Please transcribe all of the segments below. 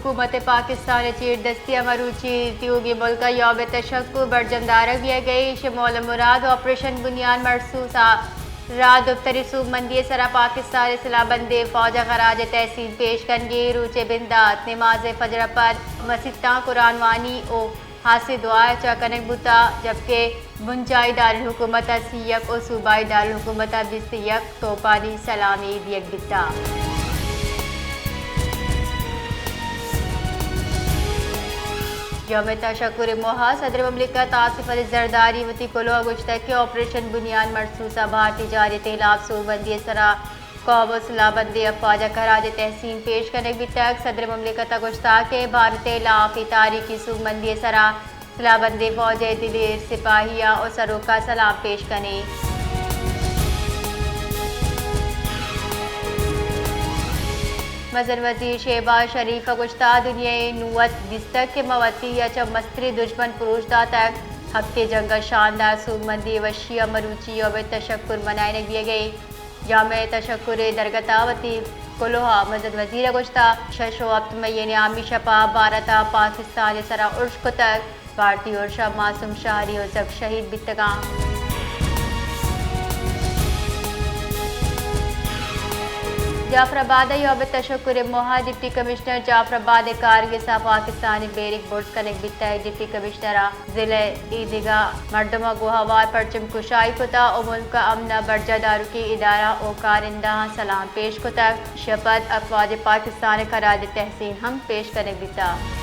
حکومت پاکستان ءِ چیر دستی ءَ مروچی تیوگیں ملک ءَ یوم تشکر برجم دارگ بیگ ءَ، ایش ءِ مول ءُ مراد آپریشن بنیاد مرصوص ءَ راہ دپتری سوبمندی ءِ سرا پاکستان ءِ سلاہ بندیں فوج ءَ خراج تحسین پیش کنگی، روچ ءِ بندات نماز فجر ءَ پد مسیتاں قرآن وانی ءُ ہاسیں دعا چہ کنگ بوتگ، جبکہ بنجاہی دارالحکومت ءَ سی یک ءُ صوبائی دارالحکومت ءَ بیست یک توپانی سلامی دیگ بیتگ۔ یوم تشکر ءِ موہ ءَ صدر مملکت آصف علی زرداری وتی کلوہ ءَ گوشتگ کہ آپریشن بنیاد مرصوص ءَ بھارتی جارحیت ءِ ہلاپ سوبمندی ءِ سرا قوم ءُ سلاہ بندیں افواج ءَ خراج تحسین پیش کنگ بیتگ۔ صدر مملکت ءَ گوشتگ کہ بھارت ءِ ہلاپ اے تاریخی سوبمندی ءِ سرا سلاہ بندیں فوج ءِ دلیر سپاہیاں ءُ سروکاں سلام پیش کنیں۔ مزن وزیر شہباز شریف ءَ گوشتگ، دنیا ءَ نوں وت دیستگ کہ ما وتی ءَ چہ مستریں دژمن پروش داتگ۔ ہپتیں جنگ ءِ شاندار سوبمندی ءِ وشی ءَ مروچی یوم تشکر منائینگ بیگ ءَ۔ یوم تشکر ءِ درگت ءَ وتی کلوہ ءَ مزن وزیر ءَ گوشتگ، شش ءُ ہپت مئی ءِ نیامی شپ ءَ بھارت ءَ پاکستان ءِ سرا ارش کتگ، بھارتی ارش ءَ معصوم شہری ءُ زھگ شہید بیتگ اَنت۔ جعفر آباد ءَ یوم تشکر ءِ موہ ءَ ڈپٹی کمشنر جعفر آباد ءِ کارگس ءَ پاکستان ءِ بیرک برز کنگ بیتگ۔ ڈپٹی کمشنر ءَ ضلع ءِ ایدگہ مردماں گوں ہوار پرچم کشائی کتگ ءُ ملک ءِ امن ءِ برجاہ داروکیں ادارہ ءُ کارندہاں سلام پیش کتگ۔ ایشی ءَ پد افواج پاکستان ءَ خراج تحسین ہم پیش کنگ بیتگ۔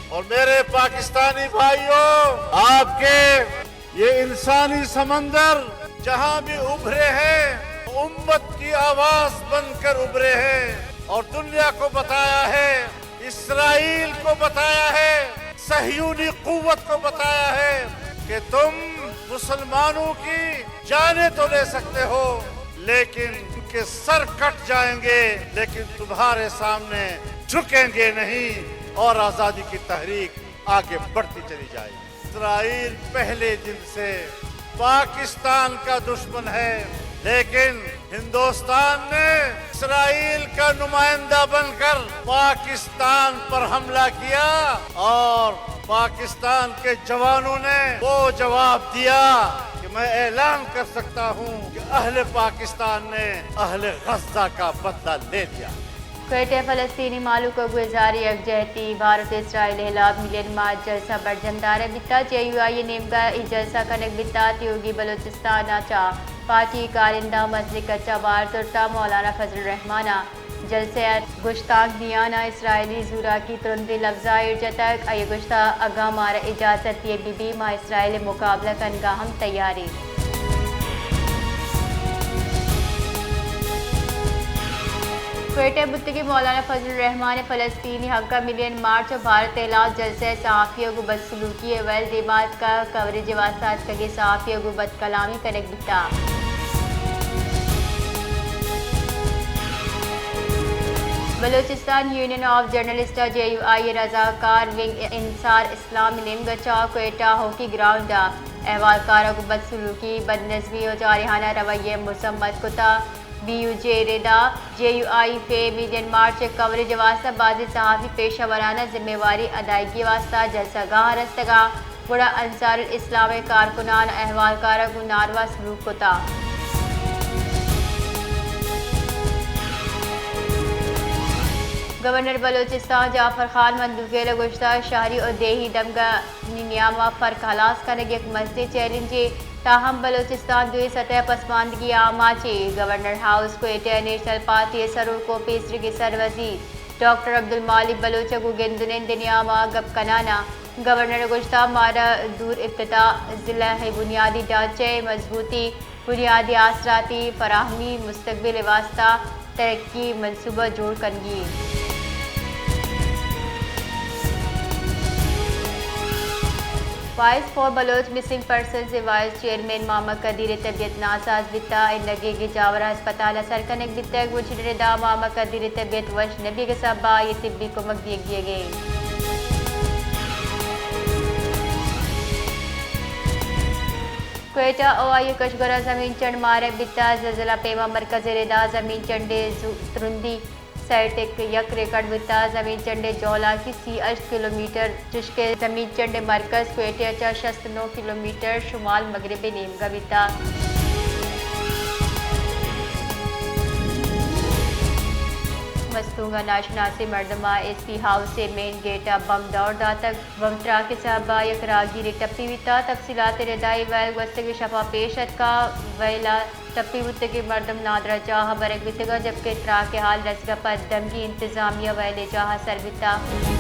اور میرے پاکستانی بھائیوں، آپ کے یہ انسانی سمندر جہاں بھی ابھرے ہیں، امت کی آواز بن کر ابھرے ہیں اور دنیا کو بتایا ہے، اسرائیل کو بتایا ہے، صہیونی قوت کو بتایا ہے کہ تم مسلمانوں کی جانیں تو لے سکتے ہو، لیکن ان کے سر کٹ جائیں گے، لیکن تمہارے سامنے جھکیں گے نہیں اور آزادی کی تحریک آگے بڑھتی چلی جائے گی۔ اسرائیل پہلے دن سے پاکستان کا دشمن ہے، لیکن ہندوستان نے اسرائیل کا نمائندہ بن کر پاکستان پر حملہ کیا اور پاکستان کے جوانوں نے وہ جواب دیا کہ میں اعلان کر سکتا ہوں کہ اہل پاکستان نے اہل غزہ کا بدلہ لے لیا۔ کوئٹہ، فلسطینی مہلوک ءَ گوں اظہار یکجہتی، بھارت ءُ اسرائیل ءِ ہلاپ ملین مارچ جلسہ برجم دارگ بیتگ۔ جے یو آئی ءِ نیمگ ءَ اے جلسہ کنگ بیتگ۔ تیوگیں بلوچستان ءَ چہ پارٹی کارندہاں مزنیں کچ ءَ بار زرتگ۔ مولانا فضل الرحمان ءَ جلسہ ءَ گشتانک دیان ءَ اسرائیلی زوراکی ترندیں لبزاں ایر جتگ۔ آئی ءَ گوشتگ، اگاں مارا اجازت دیگ بہ بیت، ما اسرائیل ءِ مقابلہ کنگ ءَ ہم تیار ایں۔ کوئٹہ ءَ بوتگیں مولانا فضل الرحمان ءِ فلسطینی حق ءَ ملین مارچ ءُ بھارت ءِ ہلاپ جلسہ ءَ صحافی ءَ گوں بدسلوکی ءِ ویل دیما اتکگ، کوریج ءِ واستہ اتکگیں صحافی ءَ گوں بدکلامی کنگ بیتگ۔ بلوچستان یونین آف جرنلسٹ ءُ جے یو آئی ءِ رضاکار ونگ انصار اسلام ءِ نیمگ ءَ چہ کوئٹہ ہاکی گراؤنڈ ءَ احوالکار ءَ گوں بدسلوکی، بدنظمی ءُ جارحانہ رویہ ءِ مذمت کتگ۔ بی یو جے ءِ ردا جے یو آئی ءِ ملین مارچ ءِ کوریج ءِ واستہ بازیں صحافی پیشہ ورانہ ذمہ واری ادائیگی ءِ واستہ جلسہ گاہ ءَ رستگ اَنت، گڑا انصار الاسلام ءِ کارکنان ءُ احوالکار ءَ گوں ناروا سلوک کتگ۔ گورنر بلوچستان جعفر خان مندوخیل ءَ گوشتگ، شہری ءُ دیہی دمگانی نیام ءَ فرق ہلاس کنگ یک مستیں چیلنجے، تاہم بلوچستان دوئیں سطح ءَ پسماندگی ءِ آماچے۔ گورنر ہاؤس کوئٹہ ءَ نیشنل پارٹی ءِ سروک ءُ پیسریگیں سروزیر ڈاکٹر عبدالمالک بلوچ ءَ گوں گند ءُ نند ءِ نیام ءَ گپ کنان ءَ گورنر ءَ گوشتگ، مارا دور افتتاح، ضلع ءِ بنیادی ڈھانچہ ءِ مضبوطی، بنیادی آسراتی فراہمی، مستقبل ءِ واستہ ترقی منصوبہ جوڑ کنگی اِنت۔ Voice for Baloch missing persons ءِ وائس چیئرمین محمد قدیر ءِ طبیعت ناساز بیتگ، انگہ گجاور ءَ ہسپتال ءَ سر کنگ بیتگ۔ بنشین ءِ ردا محمد قدیر ءِ طبیعت وش نہ بیگ ءِ سبب ءَ آئی ءِ طبی کمک دیگ بیگ ءَ اِنت۔ کوئٹہ ءُ آئی ءِ کشگور ءَ زمین چنڈ مارگ بیتگ۔ زلزلہ پیما مرکز ءِ ردا زمین چنڈ ءِ زو-، ترندی سئے ٹک یک ریکارڈ بیتگ۔ زمین چنڈ ءِ جہلانکی سی ءُ ہشت کلومیٹر، چشکہ زمین چنڈ ءِ مرکز کوئٹہ ءَ چہ شست ءُ نو کلومیٹر شمال مغرب ءِ نیمگ ءَ بیتگ۔ مستونگ ءَ ناشناسیں مردماں ایس پی ہاؤس ءِ مین گیٹ ءَ بمب دور داتگ۔ بمب تراک ءِ سبب ءَ یک راہگیرے ٹپی بیتگ۔ تفصیلات ءِ ردا اے ویل گوستگیں شپ ءَ پیش اتکگ۔ ویل ءَ ٹپی بوتگیں مردم نادراہ جاہ ءَ برگ بیتگ، جبکہ تراک ءِ ہال رسگ ءَ پد دمگی انتظامیہ ویل ءِ جاہ ءَ سر بیتگ۔